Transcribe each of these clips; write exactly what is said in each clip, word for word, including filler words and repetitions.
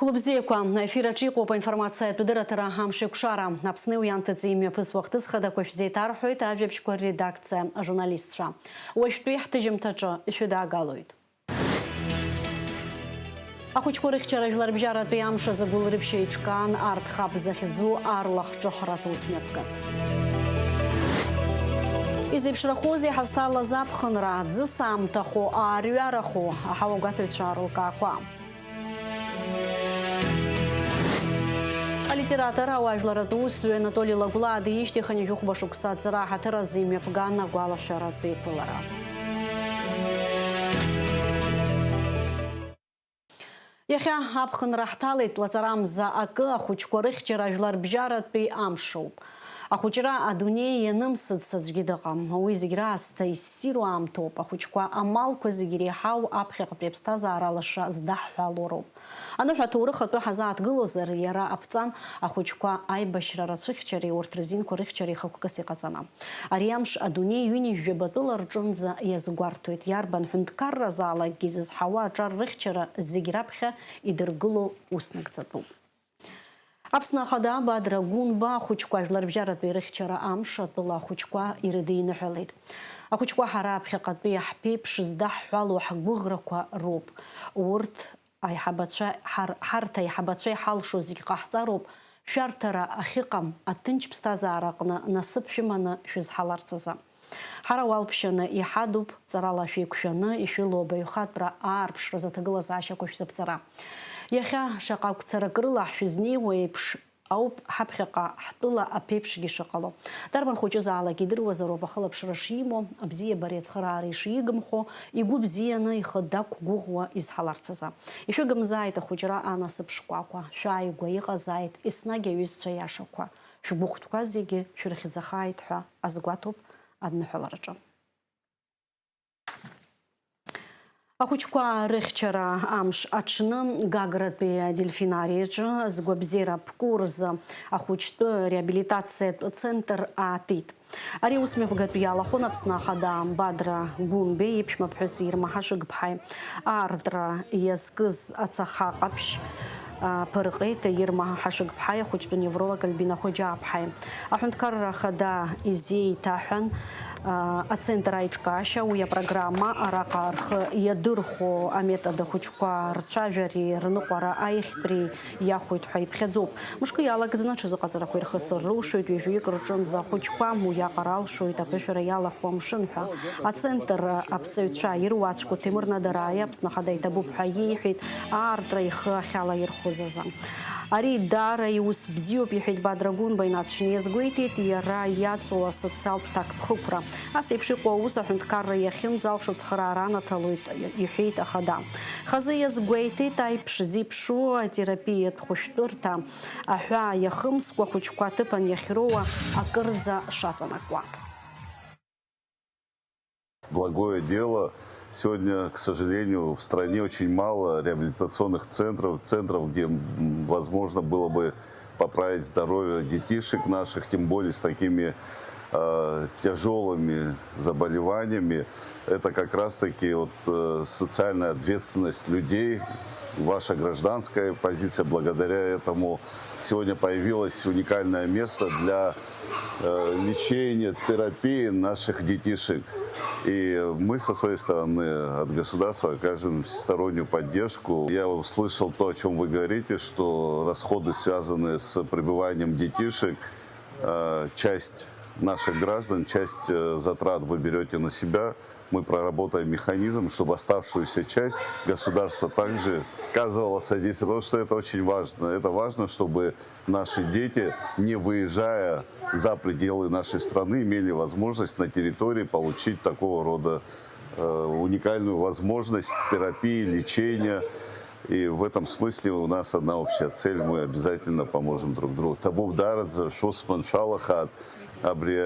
Хәлыбзиақәа, аефир аҿы иҟоуп аинформациатә дырраҭара Амшеикәшара. Аԥсни уи анҭыҵи имҩаԥысуа ахҭыс хадақәа шәзеиҭарҳәоит ажәабжьқәа редакциа ажурналистцәа. Уажәтәи ҳҭыжьымҭаҿы ишәыдаагалоит. Ахәыҷқәа рыхьчара жәларбжьаратәи амш азы гәылрыԥшь еиҿкаан, арҭ хаб захьӡу арлахҿыхратә усмҩаԥгатә. Изеиԥшрахозеи ҳазҭалаз аԥхынра, ӡыс аамҭахо, аарҩарахо, аҳауагәаҭаҩцәа рылкаақәа? Алитератор, ауаажәларатә усзуҩ Анатоли Лагәлаа диижьҭеи хынҩажәи хәба шықәса аҵара аҳаҭыр азы имҩаԥган агәалашәаратә еиԥылара. Иахьа аԥхынра ҳҭалеит, лаҵарамза акы, ахәыҷқәа рыхьчара жәларбжьаратәи амшоуп. Ахәыҷра адунеи ианымсыц аӡәгьы дыҟам. Уи зегь раасҭа иссиру аамҭоуп. Ахәыҷқәа амалқәа зегь иреиҳау аԥхьаҟатәи аԥсҭазаара алаша здаҳҳәалоу роуп. Аныҳәа аҭоурых атәы ҳазааҭгылозар, иара аԥҵан ахәыҷқәа аибашьра рацәыхьчареи урҭ рзинқәа рыхьчареи хықәкыс иҟаҵаны. Ари амш адунеи ҩынҩажәабатәыла рҿынӡа иазгәарҭоит. Иарбан ҳәынҭқарразаалакгьы изызҳауа аҿар рыхьчара зегь раԥхьа идыргыло ус нагӡатәуп. Аԥсны Ахада Бадра Гәынба ахәыҷқәа жәларбжьаратәи рыхьчара амш атәыла ахәыҷқәа ирыдиныҳәалеит. Ахәыҷқәа ҳара аԥхьаҟатәи ҳԥеиԥш здаҳҳәало ҳгәыӷрақәа роуп. Урҭ аиҳабацәа, ҳар-, ҳарҭ аиҳабацәа иҳалшо зегь ҟаҳҵароуп, шәарҭара ахьыҟам, аҭынч ԥсҭазаара аҟны насыԥ шәыманы шәызҳаларц азы. Ҳара уалԥшьаны иҳадуп, ҵарала шәеиқәшәаны ишәылоу абаҩхатәра аарԥшразы аҭагылазаашьақәа шәзыԥҵара. Иахьа шаҟа гәцарак рыла ҳшәызнеиуа еиԥш ауп ҳаԥхьаҟа ҳтәыла аԥеиԥшгьы шыҟало. Дарбан хәыҷызаалак идыруазароуп ахылаԥшра шимоу, абзиабареи ацхыраареи шигымхо, игәы бзианы, ихы дақәгәыӷуа изҳаларц азы. Ишәыгымзааит ахәыҷра анасыԥ шкәакәа, шәааигәа иҟазааит еснагь аҩызцәа иашақәа. Шәгәыхәтәқәа зегьы шәрыхьӡахааит ҳәа азгәаҭоуп адныҳәалараҿы. Ахәыҷқәа рыхьчара амш аҽны Гагратәи адельфинариаҿы згәабзиара аԥку рзы ахәыҷтәы реабилитациатә центр аатит. Ари аусмҩаԥгатә иалахәын Аԥсны Ахада Бадра Гәынбеи иԥшәма ԥҳәыс Ирма Ҳашыгԥҳаи. Аартра иазкыз ацаха ҟаԥшь, а, ԥырҟеит Ирма Ҳашыгԥҳаи ахәыҷтәы невролог Альбина Хоџьааԥҳаи. Аҳәынҭқарра Ахада изеиҭаҳәан, а, ацентр аиҿкаашьа, уи апрограмма, араҟа рхы иадырхәо аметод ахәыҷқәа рцәажәареи рныҟәара аиӷьтәреи иахәоит ҳәа иԥхьаӡоуп. Мышкы иалагӡаны аҽазыҟаҵарақәа ирхысыр рылшоит, ҩажәаҩык рҿынӡа ахәыҷқәа уиаҟара алшоит аԥышәара иалахәу амшын ҳәа. Ацентр аԥҵаҩцәа ируаӡәку Ҭемыр Надараиа Аԥсны Ахада иҭабуп ҳәа иеиҳәеит, аартра ихы ахьалаирхәыз азы. Ари даара иус бзиоуп, иҳәеит Бадра Гәынба инаҵшьны иазгәеиҭеит иара иаҵоу асоциалтә ҭакԥхықәра. Ас еиԥш иҟоу аус аҳәынҭқарра иахьынӡалшо ацхыраара анаҭалоит, иҳәеит Ахада. Хазы иазгәеиҭеит, аиԥш зеиԥшу атерапиатә хәышәтәырҭа, аҳәаа иахымскәа, ахәыҷқәа аҭыԥан иахьроуа акырӡа шаҵанакуа. Благое дело. Сегодня, к сожалению, в стране очень мало реабилитационных центров, центров, где, м, возможно было бы поправить здоровье детишек наших, тем более с такими, э, тяжёлыми заболеваниями. Это как раз-таки вот, э, социальная ответственность людей, ваша гражданская позиция. Благодаря этому сегодня появилось уникальное место для, э, лечения, терапии наших детишек. И мы со своей стороны от государства окажем всестороннюю поддержку. Я услышал то, о чём вы говорите, что расходы, связанные с пребыванием детишек, э, часть наших граждан, часть, э, затрат вы берёте на себя. Мы проработаем механизм, чтобы оставшуюся часть государство также оказывало содействие, потому что это очень важно. Это важно, чтобы наши дети, не выезжая за пределы нашей страны, имели возможность на территории получить такого рода, э, уникальную возможность терапии, лечения. И в этом смысле у нас одна общая цель, мы обязательно поможем друг другу. Ҭабуп даараӡа, шәус маншәалахааит, абри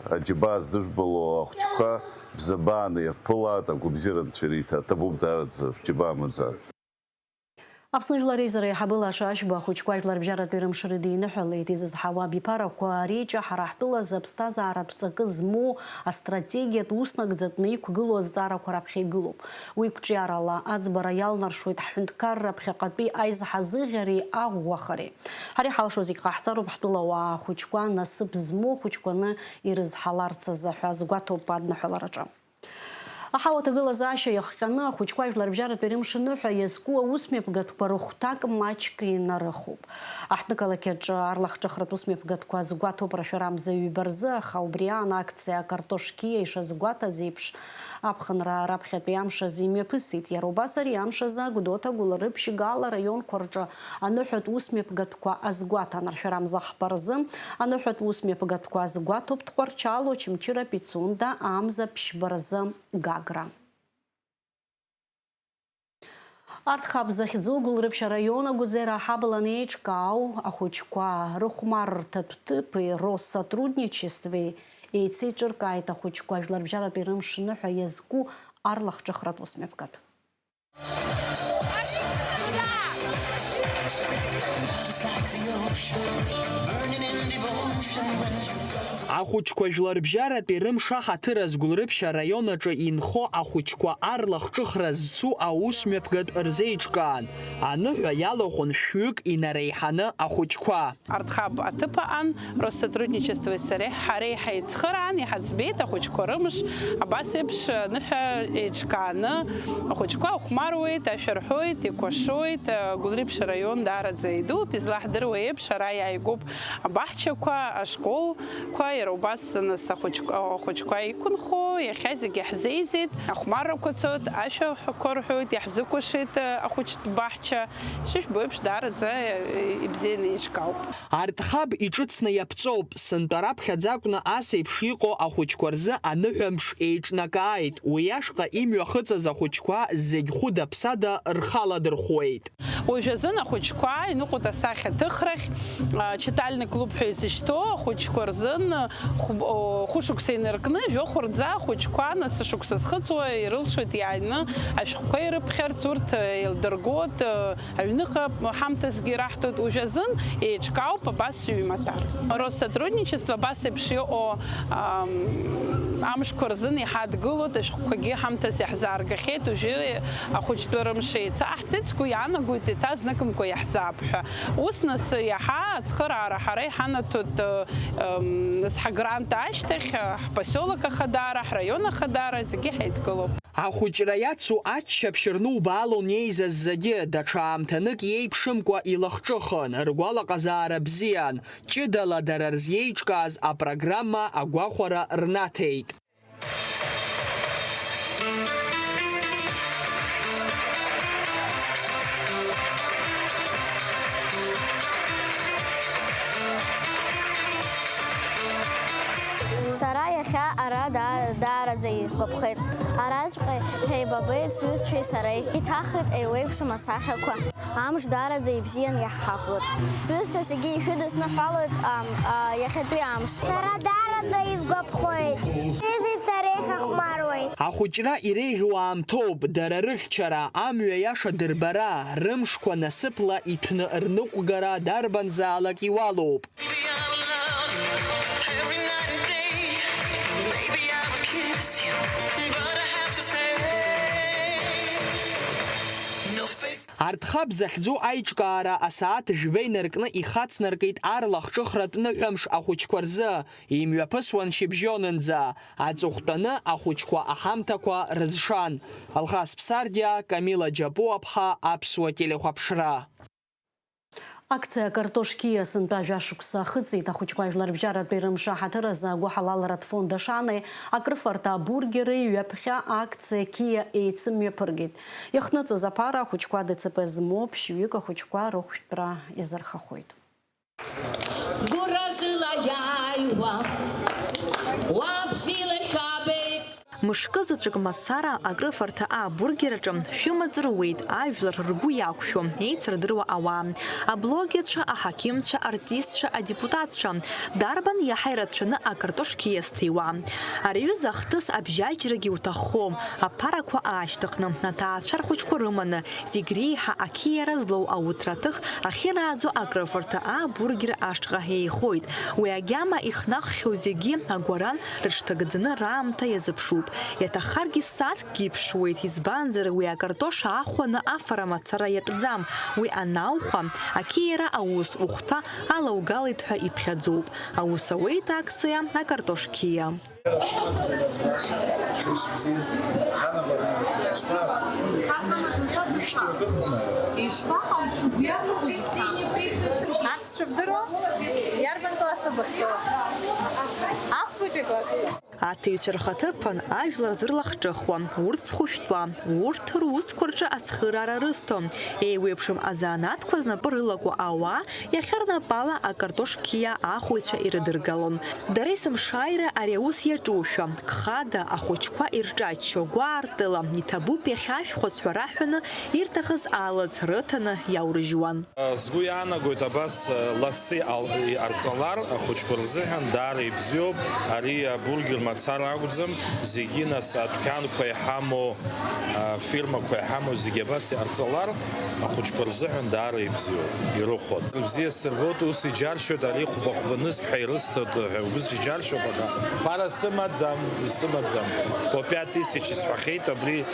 аџьабаа здыжәбало ахәыҷқәа бзабааны ирԥылааит, агәабзиара Анцәа ириҭааит, ҭабуп даараӡа, шәџьабаа маӡа. Аԥсны Жәлар Реизара аиҳабы Лаша Ашәба ахәыҷқәа ажәларбжьаратәи рымш рыдиныҳәалеит. Изызҳауа абиԥарақәа ари ҷаҳара ҳтәыла зыԥсҭазааратә ҵакы змоу астратегиатә ус нагӡатәны иқәгылоу азҵаарақәа раԥхьа игылоуп. Уи қәҿиарала аӡбара иалнаршоит ҳҳәынҭқарра ԥхьаҟатәи аизҳазыӷьареи аӷәӷәахареи. Ҳара иҳалшо зегь ҟаҳҵароуп ҳтәылауаа ахәыҷқәа насыԥ змоу ахәыҷқәаны ирызҳаларц азы ҳәа азгәаҭоуп адныҳәалараҿы. Аҳауа аҭагылазаашьа иахҟьаны ахәыҷқәа ажәларбжьаратәи рымш аныҳәа иазку аусмҩаԥгатәқәа рыхәҭак маҷк инарыхуп. Аҳҭнықалақь аҿы арлахҿыхратә усмҩаԥгатәқәа азгәаҭоуп рашәарамза ҩба рзы, аха убри аан акциа «Акартош қьиа» ишазгәаҭаз еиԥш, аԥхынра раԥхьатәи амш азы имҩаԥысит. Иара убас ари амш азы Гәдоуҭа, Гәылрыԥшь, Гала раионқәа рҿы аныҳәатә усмҩаԥгатәқәа азгәаҭан. Ршәарамза хԥа рзы аныҳәатә усмҩаԥгатәқәа азгәаҭоуп Тҟәарчал, Очамчыра, Пицунда, Амза ԥшьба рзы Гагра. Арҭ хаб захьӡу Гәылрыԥшь араион Агәӡера аҳаблан еиҿкаау ахәыҷқәа рыхәмаррҭатә ҭыԥи Россотрудничествеи еицеиҿыркааит ахәыҷқәа жәларбжьаратәи рымш ныҳәа иазку арлахҿыхратә усмҩаԥгатә. Ахәыҷқәа жәларбжьаратәи рымш аҳаҭыр азгәылрыԥшь араион аҿы инхо ахәыҷқәа арлахҿыхра зцу аусмҩаԥгатә рзеиҿкаан, аныҳәа иалахәын шәҩык инареиҳаны ахәыҷқәа. Арҭ хаб аҭыԥ аҟан Россотрудничествеи сареи ҳареи ҳаицхыраан, иҳаӡбеит ахәыҷқәа рымш, абас еиԥш аныҳәа еиҿкааны ахәыҷқәа ахәмаруеит, ашәа рҳәоит, икәашоит. Гәылрыԥшь араион даараӡа идууп, излаҳдыруа еиԥш, ара иааигәоуп абаҳчақәа, ашколқәа, иара убас нас ахәыҷқәа, ахәыҷқәа иқәынхо, иахьа зегьы ҳзеизеит, ахәмаррақәа цоит, ашәа ҳәақәа рҳәоит, иаҳзыкәашеит, э, ахәыҷтә баҳча. Ишыжәбо еиԥш, даараӡа, э, ибзианы еиҿкаауп. Арҭ хаб иҿыцны иаԥҵоуп, сынтәа раԥхьаӡа акәны ас еиԥш иҟоу ахәыҷқәа рзы аныҳәамш еиҿнакааит, уи ашҟа имҩахыҵыз ахәыҷқәа зегь хәыда-ԥсада рхы аладырхәуеит. Уажәазын ахәыҷқәа иныҟәоит асахьаҭыхрахь, а, читальный клуб ҳәа изышьҭоу ахәыҷқәа рзын хә-, о, хәышықәса инаркны, жәохә рӡа ахәыҷқәа нас шықәса зхыҵуа ирылшоит иааины ашәҟәқәа ирыԥхьарц, урҭ еилдыргоит, аҩныҟа ҳамҭасгьы ираҳҭоит. Уажәазын еиҿкаауп абас ҩымаҭәар. Россотрудничество абас еиԥш иҟоу, ам, амшқәа рзын иҳадгылоит, ашәҟәқәагьы ҳамҭас иаҳзааргахьеит, уажәы ахәыҷтәы рымш еицаҳ-, Ҳцеит, сгәы иаанагоит, еиҭа зныкымкәа иаҳзаап ҳәа. Ус нас иаҳа ацхыраара ҳара иҳанаҭоит, э, м, нас ҳагрант ашьҭахь, э, ҳпосиолок ахадара, ҳраион ахадара, зегьы ҳаидгылоуп. Ахәыҷра иацу аччаԥшь рнубаалон иеизаз зегьы, даҽа аамҭанык иеиԥшымкәа илахҿыхын, ргәалаҟазаара бзиан, ҷыдала дара рзеиҿкааз апрограмма агәахәара рнаҭеит. Сара иахьа ара даа-, даараӡа исгәаԥхеит. Араҵәҟьа ҳаибабеит сҩызцәеи сареи. Иҭахеит еиуеиԥшым асахьақәа. Амш даараӡа ибзиан иаҳхахот. Сҩызцәа зегьы ишәыдысныҳәалоит, ам, а, иахьатәи амш. Сара даараӡа исгәаԥхоит. Сҩызеи сареи ҳахәмаруеит. Ахәыҷра иреиӷьу аамҭоуп, дара рыхьчара, амҩа иаша дырбара, рымшқәа насыԥла иҭәны рныҟәгара дарбанзаалак иуалуп. Арҭ хаб захьӡу аиҿкаара асааҭ жәба инаркны ихацнаркит арлахҿыхратә ныҳәамш ахәыҷқәа рзы, имҩаԥысуан шьыбжьонынӡа, аҵыхәтәаны ахәыҷқәа аҳамҭақәа рызшан. Алхас Ԥсардиа, Камила Џьапуаԥҳа, Аԥсуа телехәаԥшра. Акциа «Картошкиа» сынтәа жәашықәса ахыҵит. Ахәыҷқәа жәларбжьаратәи рымш аҳаҭыр азы агәыҳалалратә фонд Ашанеи акрыфарҭа абургери ҩаԥхьа акциа «Киа» еицымҩаԥыргеит. Иахҭныҵыз аԥара ахәыҷқәа ДЦП змоу ԥшьҩык ахәыҷқәа рыхәшәтәра иазырхахоит. Гәыразыла иааиуа, уа бзиала шәабеит. Мышкы заҵәык мацара акрыфарҭа аа бургер аҿы шәымаҵ руеит ажәлар ргәы иақәшәо, еицырдыруа ауаа, аблогерцәа, аҳақьымцәа, артистцәа, адепутатцәа, дарбан иаҳа ирацәаны акартош қьиа зҭиуа. Ари аҩыза ахҭыс абжьаџьрагьы уҭаххом, аԥарақәа аашьҭыхны, аҭаацәа рхәыҷқәа рыманы, зегь реиҳа ақьиара злоу ауҭраҭых ахьынааӡо акрыфарҭа аа бургер ашҟа еихоит. Уи агьама ихнаххьоу зегьы агәаран рыҽҭагӡаны раамҭа иазыԥшуп. Иаҭаххаргьы ссааҭкгьы иԥшуеит, избанзар, уи акартош аахәаны афара мацара иатәӡам. Уи анаухәа, ақьиара аус ухәҭа алаугалеит ҳәа иԥхьаӡоуп. Аус ауеит акциа «Акартош қьиа». Аԥсшәа бдыруа? Иарбан класс убыхьоу? Ахәбатәи класс. Аҭаҩцәа рхаҭыԥан ажәлар зырлахҿыхуа, урҭ зхәышәтәуа, урҭ русқәа рҿы ацхыраара рызҭо, еиуеиԥшым азанааҭқәа знапы рылаку ауаа иахьа рнапала акартош қьиа аахәаҩцәа ирыдыргалон. Дара есымшааира ари аус иаҿушәа, гхада ахәыҷқәа ирҿаччо, гәаартыла, иҭабуп иахьа шәхәыц ҳәа раҳәаны ирҭахыз алаҵ рыҭаны иаурыжьуан. Сгәы иаанагоит, абас лассы ал-, иҟарҵалар, ахәыҷқәа рзыҳәан даара ибзиоуп. Ари абургер мацара акәӡам, зегьы, нас, адәқьанқәа иҳамоу, афирмақәа иҳамоу зегьы абас иҟарҵалар, ахәыҷқәа рзыҳәан даара ибзиоуп, ирыхәоит. Бзиа сырбоит, ус иџьаршьоит, ари хәба-хәба нызқь ҳәа ирысҭоит ҳәа, убыс иџьаршьоит, аха ԥара сымаӡам, исымаӡам. По пять тысяч исҳәахьеит, абри,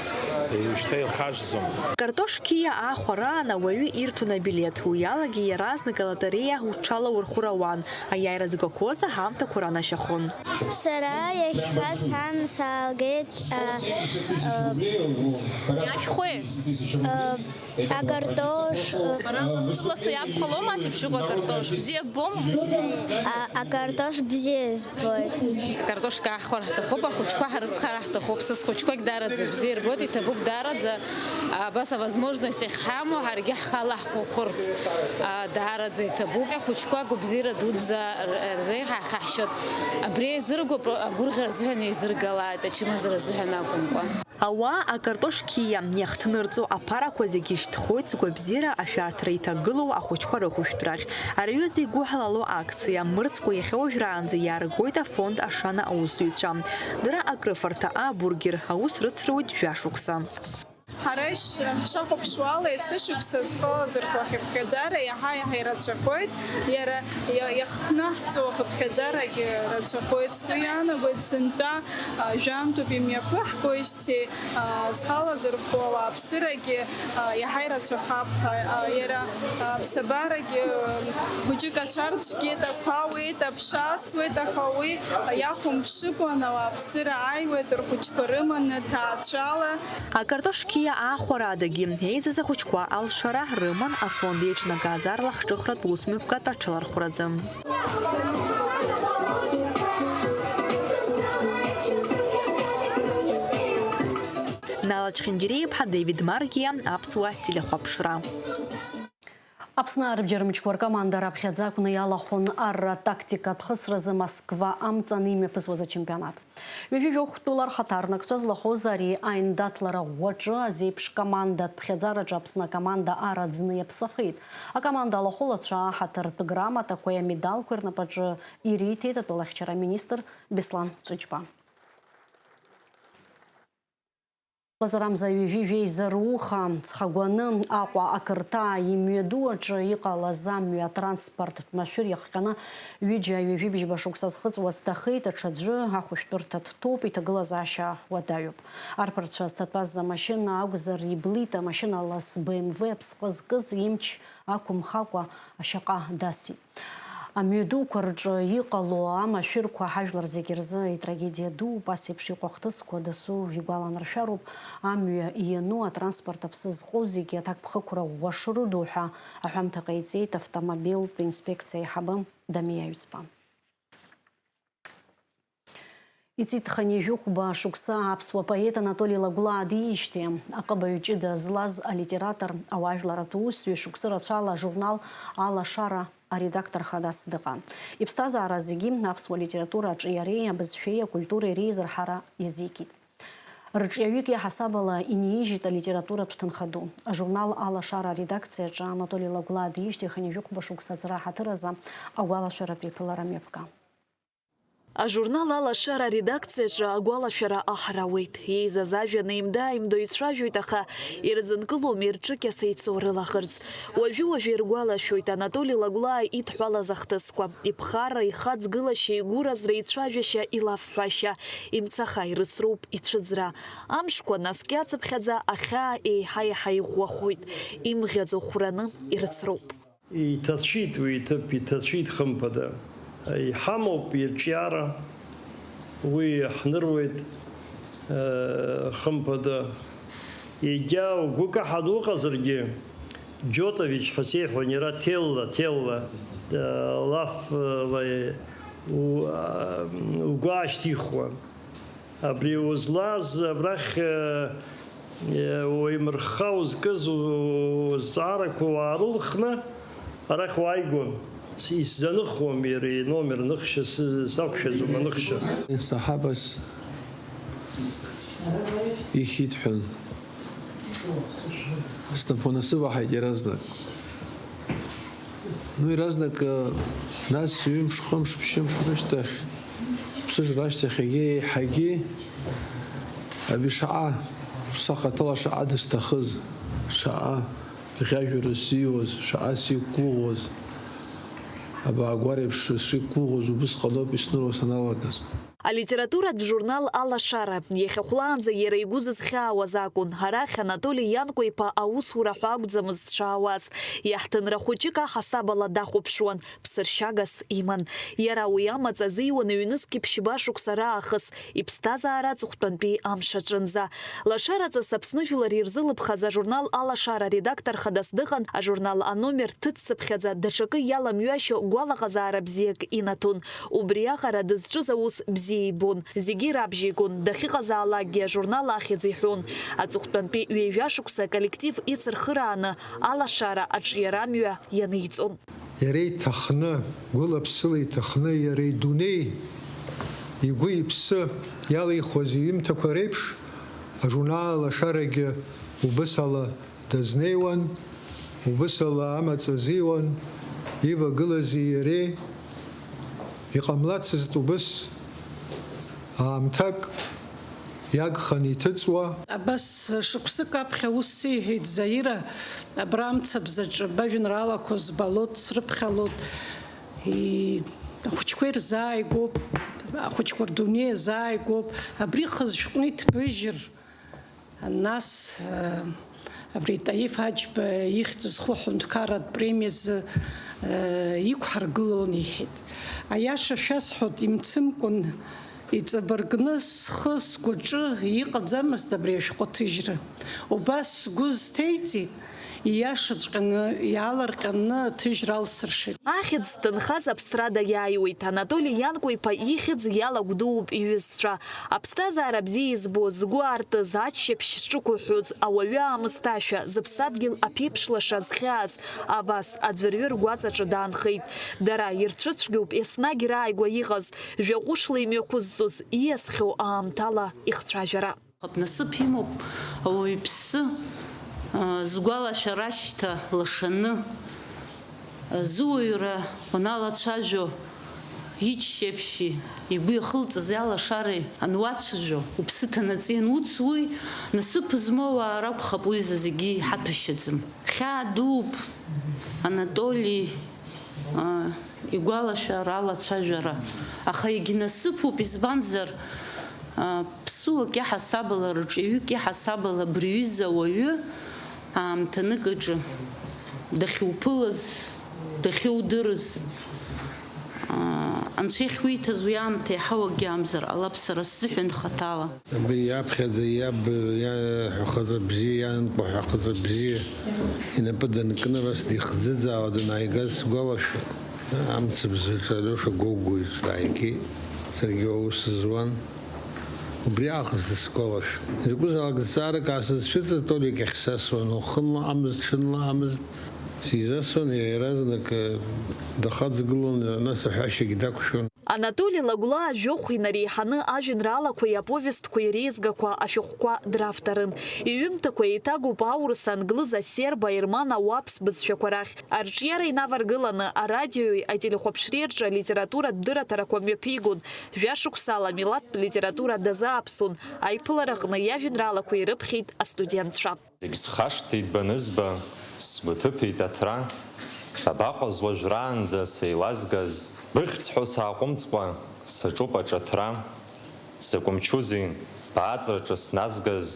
уажәшьҭа ирхашҭӡом. Картош қьиа аахәараан ауаҩы ирҭон абилеҭ, уи алагьы иаразнак алотереиа уҽалаурхәыр ауан, аиааира згақәоз аҳамҭақәа ранашьахон. Сара иахьа сан саалгеит, а, а, Иашәхәеи? А, акартош, а, Бара лассы-лассы иабхәалома ас еиԥш иҟоу акартош? Бзиа ббом? А, акартош бзиа збоит. Акартошка аахәар ҳҭахуп, ахәыҷқәа ҳрыцхар ҳҭахуп. Са схәыҷқәагь даараӡа бзиа ирбоит, иҭабуп даараӡа. Абас авозможность ахьҳамоу ҳаргьы ҳхала ҳхәыхәырц, а, даараӡа иҭабуп. Ахәыҷқәа агәабзиара дуӡӡа р-, рзеиҳа ҳахьаҳшьоит. Абри еизыргоуп, агәырӷьара азыҳәан еизыргалааит, ачымазара азыҳәан акәымкәа. Ауаа акартош қьиа иахҭнырҵо аԥарақәа зегьы шьҭхоит згәабзиара ашәарҭара иҭагылоу ахәыҷқәа рыхәышәтәрахь. Ари аҩыза игәыҳалало акциа мырӡкәа иахьа уажәраанӡа иааргоит афонд «Ашана» аусзуҩцәа. Дара акрыфарҭа, абургер аус рыцруеит жәа-шықәса. Ҳара ишҳахәаԥшуала, есышықәса зхы алазырхәо ахыԥхьаӡара иаҳа-иаҳа ирацәахоит, иара иа-, иахҭнаҳҵо ахыԥхьаӡарагьы рацәахоит. Сгәы иаанагоит, сынтәа, а, жәантәуп имҩаԥыҳгоижьҭеи, а, зхы алазырхәо ауааԥсырагьы, а, иаҳа ирацәахап ҳәа, а, иара, а, аԥсабарагьы, а, хәыҷык ацәарцәгьеит, ақәа ауеит, аԥша асуеит, аха уи иахәамԥшыкәан ауааԥсыра ааиуеит рхәыҷқәа рыманы ҭаацәала. Акартош қьиа аахәарадагьы еизаз ахәыҷқәа алшара рыман афонд еиҿнакааз арлахҿыхратә усмҩаԥгатә аҽалархәразы. Нала Чхингириа-иԥҳа, Девид Маргиа, Аԥсуа телехәаԥшра. Аԥсны арбџьар мчқәа ркоманда раԥхьаӡа акәны иалахәын арратактикатә хысразы Москва амҵан имҩаԥысуаз ачемпионат. Ҩажәи жәохә тәыла рхаҭарнакцәа злахәыз ари аиндаҭлара ӷәӷәаҿы азеиԥш командатә ԥхьаӡараҿы Аԥсны акоманда араӡны иаԥсахеит. Акоманда алахәылацәа аҳаҭыртә грамотақәеи амедалқәеи рнапаҿы ириҭеит атәылахьчара аминистр Беслан Ҵәыџьба. Лаҵарамза ҩажәи жәеиза руха ҵхагәаны Аҟәа ақырҭаа имҩаду аҿы иҟалаз амҩа атранспорттә машәыр иахҟьаны ҩыџьа ҩажәи бжьба шықәса зхыҵуа зҭахеит, аҽаӡәы ахәышәтәырҭа дҭоуп, иҭагылазаашьа уадаҩуп. Арԥарцәа зҭатәаз амашьына акәзар иблит, амашьына лас Б М В аԥсҟы зкыз имч ақәымхакәа ашьаҟа дасит. Амҩадуқәа рҿы иҟало амашәырқәа ҳажәлар зегьы рзы итрагедиа дууп, ас еиԥш иҟоу ахҭысқәа дасу игәаланаршәароуп, амҩа иану атранспорт аԥсы зҟоу зегьы аҭакԥхықәра ӷәӷәа шрыду ҳәа аҳәамҭа ҟаиҵеит автомобильтә инспекциа аиҳабы Дамеи Аҩӡба. Иҵит хынҩажәи хәба шықәса аԥсуа поет Анатоли Лагәлаа диижьҭеи. Аҟыбаҩ ҷыда злаз алитератор, ауаажәларратә усзуҩ шықәсы рацәала ажурнал Алашара аредактор хадас дыҟан. Иԥсҭазаара зегьы аԥсуа литература аҿиареи абызшәеи акультуреи реизырҳара иазикит. Рыҿиаҩык иаҳасаб ала инеижьит алитературатә ҭынха ду. Ажурнал Алашара аредакциаҿы Анатоли Лагәлаа диижьҭеи хынҩажәи хәба шықәса аҵра аҳаҭыр азы агәалашәаратә еиԥылара мҩаԥга. Ажурнал Алашара аредакциаҿы агәалашәара аҳра ауеит. Еизаз ажәа неимда-ааимдо ицәажәоит, аха ирзынкылом ирҿыкьаса ицо рылаӷырӡ. Уажәы-уажәы иргәалашәоит Анатоли Лагәлаа идҳәалаз ахҭысқәа. Иԥхарра, ихаҵгылашьа, игәыразра, ицәажәашьа, илафҳәашьа. Имцаха ирыцроуп ицәыӡра. Амшқәа наскьацыԥхьаӡа ахьаа еиҳа-еиҳа иӷәӷәахоит. Имӷьаӡо хәраны ирыцроуп. Иҭацәит уи иҭыԥ, иҭацәит хымԥада. Иҳамоуп ирҿиара, уи ҳныруеит, э, хымԥада. Егьа угәы каҳан уҟазаргьы, Џьотович ҳәа сеиҳәон иара, Ҭелла, Ҭелла, э, лафла, э, у-, а, угәы аашьҭихуан. Абри узлаз абрахь, э, э, уеимырхха узкыз у-, узҵаарақәа уаарылхны арахь уааигон. С-, исзаныхуам иара иномер ныхшьа, сы-, сақәшәаӡом аныхшьа. Саҳабас ихьит ҳәа. Снапы насываҳаит иаразнак. Ну, иаразнак, э, нас ҩымш, хымш, ԥшьымш рышьҭахь, ԥсыжра ашьҭахь егьи еиҳагьы абри шаҟа, сахаҭала шаҟа дысҭахыз, шаҟа рӷьажәра сзиуаз, шаҟа сиқәгәыӷуаз, абаагәареиԥш сшиқәгәыӷуаз убысҟаноуп исныруа саналагаз. Алитературатә журнал Алашара, иахьа хәлаанӡа иара игәы зызхьаауаз акәын. Арахь Анатоли Ианкәа-иԥа аусура ҳәа акәӡамызт дшаауаз. Иаҳҭынра хәыҷык аҳасабала дахәаԥшуан, ԥсыршьагас иман. Иара уи амаҵ азиуан ҩнызқь ԥшьба шықәса раахыс, иԥсҭазаара аҵыхәтәантәи амш аҿынӡа. Лашараҵас Аԥсны жәлар ирзылыԥхаз ажурнал Алашара редактор хадас дыҟан, ажурнал аномер ҭыҵцыԥхьаӡа даҽакы иаламҩашьо гәалаҟазаара бзиак инаҭон. Убриаҟара дызҿыз аус бзиа ибон, зегьы ирабжьеигон, дахьыҟазаалакгьы ажурнал ахьӡ иҳәон. Аҵыхәтәантәи ҩажәа шықәса аколлектив ицырхырааны Алашара аҿиарамҩа ианиҵон. Иара иҭахны, гәыла-ԥсыла иҭахны, иара идунеи, игәы-иԥсы иалихуаз иҩымҭақәа реиԥш, ажурнал Алашарагьы убыс ала дазнеиуан, убыс ала амаҵ азиуан, ивагылази иареи иҟамлацызт убыс аамҭак иагхан иҭыҵуа. Абас шықәсык аԥхьа ус сеиҳәеит Заира, абра амцабзаҿы бажәеинраалақәа збалоит, срыԥхьалоит, и-, ахәыҷқәа ирзааигәоуп, ахәыҷқәа рдунеи азааигәоуп, абри хы зшәҟәны иҭбыжьыр, Нас, э, абри Таиф Аџьба ихьӡ зху аҳәынҭқарратә премиазы, э, иқәҳаргылон, иҳәеит. Аиаша шәасҳәоит, имцымкәан иҵабыргны схы сгәаҿы иҟаӡамызт абри ашәҟәы аҭыжьра. Убас сгәы зҭеиҵеит, ииашаҵәҟьаны иаалырҟьаны аҭыжьра алсыршеит. Ахьӡ зҭынхаз аԥсрада иааиуеит. Анатоли Ианкәа-иԥа ихьӡ иалагәдууп иҩызцәа. Аԥсҭазаара бзиа избо, згәы аартыз, аччаԥшь зҿықәыҳәҳәоз, ауаҩы аамысҭашәа, зыԥсадгьыл аԥеиԥш лаша зхьааз, абас аӡәырҩы ргәаҵаҿы даанхеит. Дара ирцәыцәгьоуп, еснагь рааигәа иҟаз, жәаҟәышла имҩақәызҵоз, ииасхьоу аамҭала ихцәажәара. Насыԥ имоуп ауаҩԥсы, а, згәалашәара ашьҭа лашаны, а, зыуаҩра уаналацәажәо, иччаԥшьи игәы иахылҵыз алашареи ануацәажәо, уԥсы ҭанаҵы иануц, уи насыԥ змоу ауаа ракәхап, уи зегьы иҳаҭәашьаӡам. Хьаа дууп Анатоли, а, игәалашәара, алацәажәара. Аха егьнасыԥуп, избанзар, а, ԥсуак иаҳасабала, рҿиаҩык иаҳасабала абри аҩыза ауаҩы аамҭанык аҿы дахьуԥылаз, дахьудырыз, а, Анцәа иахьуиҭаз уи аамҭа иаҳауагьы амзар ҟалап сара сзыҳәан хаҭала. Абри иаԥхьаӡа иаб иаҳәахаҵа бзиа, ианкәа ҳәахаҵа бзиа инапы данкны, абас дихӡыӡаауа данааигаз сгәалашәоит. Амцабзаҿы Алиоша Гогәуа иҿы дааигеит. Саргьы аус зуан. Убри аахыс дысгәалашәоит. Изакәызаалак зҵаарак аасызцәырҵыз Толик иахь сасуан, уахынла амызт, ҽынла амызт. Сизасуан, иара иаразнак, э, дахаҵгылон, нас аҳәашьагьы дақәшәон. Анатоли Лагәлаа жәохә инареиҳаны ажәеинраалақәеи аповестқәеи реизгақәа ашәҟәқәа дравторын. Иҩымҭақәа еиҭагоуп аурыс, англыз, асерб, аерман, ауаԥс бызшәақәа рахь. Арҿиара инаваргыланы арадиои ателехәаԥшреи рҿы алитературатә дырраҭарақәа мҩаԥигон. Жәашықәсала амилаҭтә литература дазааԥсон. Аиԥылараҟны иажәеинраалақәа ирыԥхьеит астудентцәа. Зегь схашҭит банызба, сгәы ҭыԥеит аҭра. Абаҟаз уажәраанӡа сеилазгаз, быхьӡ ҳәа сааҟәымҵкәа, саҿуп аҿыҭра. Закә мчузеи бааҵраҿы сназгаз!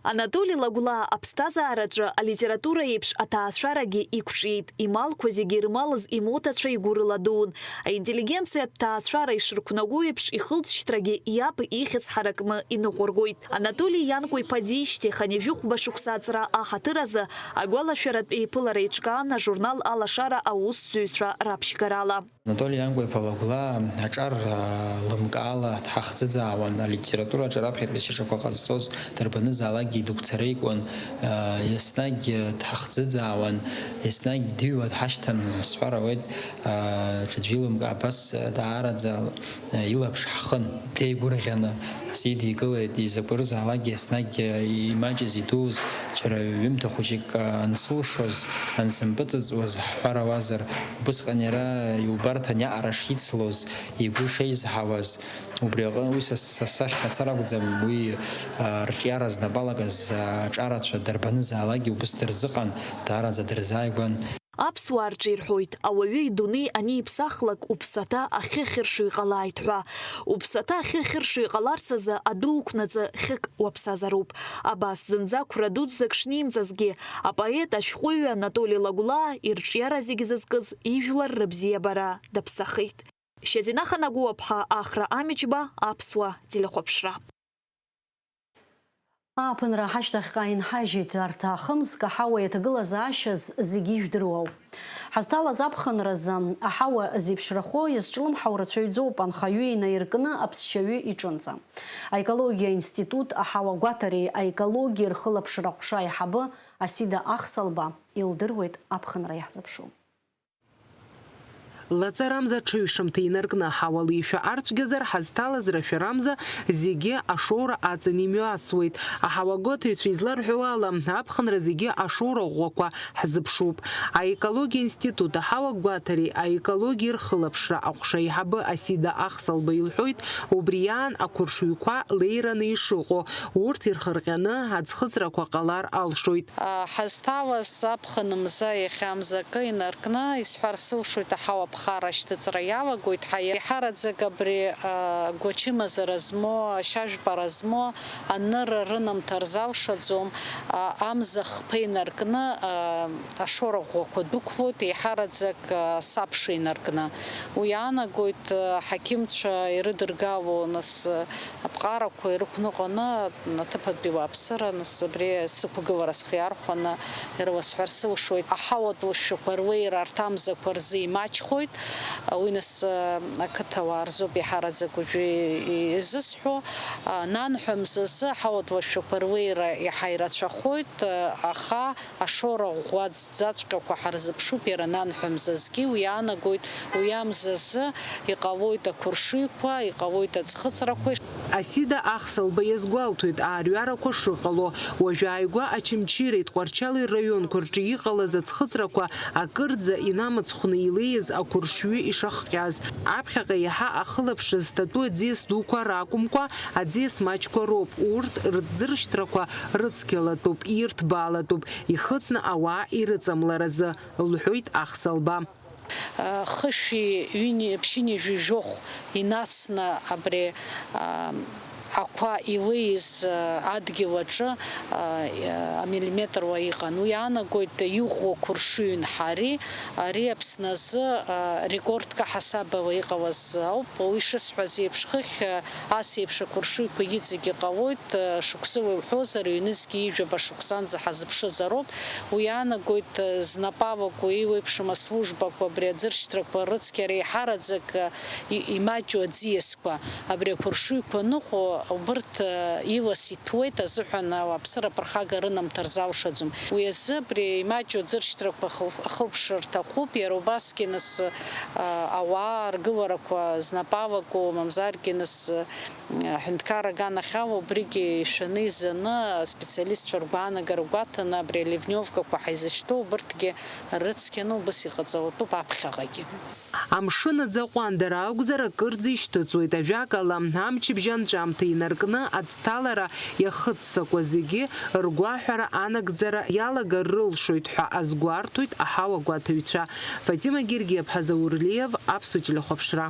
Анатоли Лагәлаа аԥсҭазаараҿы алитература еиԥш аҭаацәарагьы иқәҿиеит. Ималқәа зегьы ирмалыз имоҭацәа игәы рыладуун. Аинтеллигенциатә ҭаацәара ишырқәнаго еиԥш, ихылҵшьҭрагьы иаб ихьӡ ҳаракны иныҟәыргоит. Анатоли Ианкәа-иԥа диижьҭеи хынҩажәи хәба шықәса аҵра аҳаҭыр азы агәалашәаратә еиԥылара еиҿкаан ажурнал Алашара аусзуҩцәа раԥшьгарала. Анатоли Ианкәа-иԥа Лагәлаа аҿар, а, лымкаала дҳахӡыӡаауан, алитератураҿы раԥхьатәи шьаҿақәа ҟазҵоз дарбанызаалакгьы идыгәцареикуан, а, еснагь дҳахӡыӡаауан, еснагь дыҩуа дҳашьҭан, сҳәар ауеит, а, ҽаӡә илымкаа абас даараӡа илаԥш ҳхын. Деигәырӷьаны сидикылеит, изакәы рзаалакгьы еснагь имаҷыз идуз, џьара ҩымҭа хәыҷык ансылшоз, ансымпыҵыҵуаз ҳҳәар ауазар, убысҟан иара иубарҭан иаҟара шицлоз, игәы шеизҳауаз. Убри аҟны уи са, са сахь мацара акәӡам, уи, а, рҿиара знапы алакыз аҿарацәа дарбанызаалакгьы убыс дырзыҟан, даараӡа дырзааигәан. Аԥсуаа рҿы ирҳәоит, ауаҩы идунеи аниԥсахлак уԥсаҭа ахьы ахьыршо иҟалааит ҳәа. Уԥсаҭа ахьы ахьыршо иҟаларц азы аду уқәнаҵы хьык уаԥсазароуп. Абас, зынӡа қәра дуӡӡак шнимҵазгьы, апоет ашәҟәыҩҩы Анатоли Лагәлаа ирҿиара зегь зызкыз ижәлар рыбзиабара даԥсахеит. Шьазина Ханагәуаԥҳа, Ахра Амичба, Аԥсуа телехәаԥшра. Ааԥынра ҳашьҭахьҟа инҳажьит, арҭ аахымзк аҳауа иаҭагылазаашьаз зегьы ижәдыруоуп. Ҳазҭалаз аԥхынразы аҳауа зеиԥшрахо иазҿлымҳау рацәаҩӡоуп, анхаҩы инаиркны аԥсшьаҩы иҿынӡа. Аекологиа институт аҳауа гәаҭареи аекологиеи рхылаԥшра аҟәша аиҳабы Асида Ахсалба илдыруеит аԥхынра иаҳзыԥшу. Лаҵарамза аҽыҩшамҭа инаркны аҳауа леишәа арцәгьазар, ҳазҭалаз рашәарамза зегьы ашоура аҵан имҩасуеит. Аҳауагәаҭаҩцәа изларҳәо ала, аԥхынра зегьы ашоура ӷәӷәақәа ҳзыԥшуп. Аекологиа институт аҳауа гәаҭареи аекологиеи рхылаԥшра аҟәша аиҳабы Асида Ахсалба илҳәоит, убри аан ақәыршҩқәа леираны ишыҟоу, урҭ ирхырҟьаны аӡхыҵрақәа ҟалар алшоит. Ҳазҭалаз аԥхын мза иахьа мзакы инаркны, исҳәар сылшоит, аҳауа ԥхара ашьҭыҵра иалагоит. Ҳа-, еиҳараӡак абри, а, гәачымазара змоу, ашьажәпара змоу анырра рынамҭа рзалшаӡом, а, амза хԥа инаркны, а, ашоура ӷәӷәақәа дәықәлоит, еиҳараӡак, а, сабша инаркны. Уи иаанагоит, а, ҳақьымцәа ирыдыргало, нас, а, аԥҟарақәа ирықәныҟәаны, аҭыԥантәи ауааԥсыра, нас, абри сықәгылара схы иархәаны ирыласҳәар сылшоит. Аҳауатә лашәақәа рлеира арҭ амзақәа рзы имаҷхоит. Уи, нас, ақыҭауаа рзоуп иаҳараӡак уажәы изысҳәо. Нанҳәа мзазы аҳауатә лашәақәа рлеира иаҳа ирацәахоит, аха ашоура ӷәӷәа аӡӡаҵәҟьақәа ҳарзыԥшуп иара нанҳәа мзазгьы. Уи иаанагоит, уи амзазы иҟалоит ақәыршыҩқәа, иҟалоит аӡхыҵрақәа. Асида Ахсалба иазгәалҭоит, аарҩарақәа шыҟало, уажәааигәа Очамчыреи Тҟәарчали рраионқәа рҿы иҟалаз аӡхыҵрақәа акырӡа инамыцхәны илеиз ақәыршҩы ишахҟьаз. Аԥхьаҟа иаҳа ахылаԥшра зҭатәу аӡиас дуқәа ракәымкәа, аӡиас маҷқәа роуп, урҭ рыҭӡыршьҭрақәа рыцқьалатәуп, ирҭбаалатәуп, ихыҵны ауаа ирыҵамларазы, лҳәоит Ахсалба. Хышәи ҩыни, ԥшьынҩажәи жәохә инацны абри, а, ақәа илеиз, а, адгьыл аҿы, а, амиллиметруа иҟан. Уи иаанагоит иӷәӷәоу ақәыршҩы ҩынҳа ари, ари Аԥсны азы, а, рекордк аҳасабала иҟалаз ауп. Уи шысҳәаз еиԥш, хыхь, а, ас еиԥш ақәыршҩқәа иҵегь иҟалоит, а, шықәсыла иуҳәозар, ҩнызқьи ҩажәаба шықәсанӡа ҳазыԥшызароуп. Уи иаанагоит, знапы алаку еиуеиԥшым аслужбақәа абри аӡыршьҭрақәа рыцқьара еиҳараӡак и-, имаҷу аӡиасқәа, абри ақәыршҩқәа ныҟәо, Убырҭ, э, илас иҭәуеит азыҳәан ауааԥсыра аԥырхага рынамҭар залшаӡом. Уи азы абри имаҷу аӡыршьҭрақәа хыл-, ахылԥшра рҭахуп, иара убасгьы нас, э, ауаа аргыларақәа знапы алаку, мамзаргьы нас, э, аҳәынҭқарра аганахьала убригьы ишәаны изаны аспециалистцәа ргәаанагара гәаҭаны абри аливневкақәа ҳаизышьҭоу убырҭгьы рыцқьаны убыс иҟаҵалатәуп аԥхьаҟагьы. Амшын аӡы аҟәандара акәзар, акырӡа ишьҭыҵуеит. Ажәакала, амчыбжь анҵәамҭа инаркны аӡҭалара иахыццакуа зегьы ргәаҳәара анагӡара иалагар рылшоит ҳәа азгәарҭоит аҳауагәаҭаҩцәа. Фатима Гергиаԥҳа, Заур Лиев, Аԥсуа телехәаԥшра.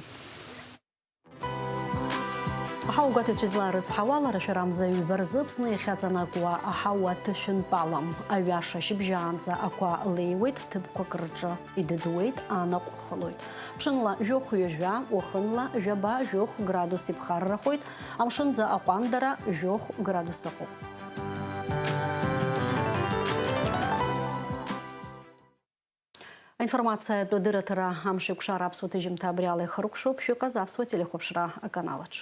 Аҳауагәаҭаҩцәа излаарыцҳауа, лара шәарамза ҩба рзы Аԥсны иахьаҵанакуа аҳауа ҭышәынтәалам. Аҩаша шьыбжьаанӡа ақәа леиуеит, ҭыԥқәак рҿы идыдуеит, анаҟә хылоит. Ҽынла жәохә-ҩажәа, уахынла жәаба-жәохә градус иԥхаррахоит, амшынӡа аҟәандара жәохә градус ыҟоуп. Аинформациатә адырраҭара амшеикәшара аԥсуа ҭыжьымҭа абри ала ихыркәшоуп, шәыҟаз аԥсуа телехәаԥшра аканалаҿ.